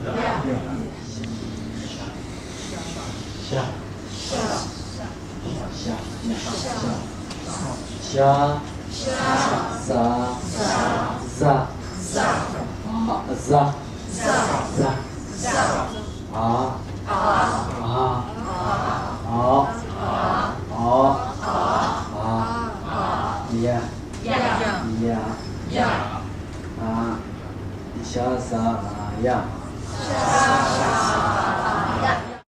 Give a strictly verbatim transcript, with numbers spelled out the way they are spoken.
ཡ། ཤ། ཤ། ཤ། ཤ། ཤ། ཤ། ཤ། ཤ། ཟ། ཟ། ཟ། ཟ། ཟ། ཟ། ཟ། ཟ། ཟ། ཟ། ཨ། ཨ། ཨ། ཨ། ཨ། ཨ། ཡ། ཡ། ཡ། ཡ། ཨ། ཤ། ཟ། ཨ། ཡ། ཤ།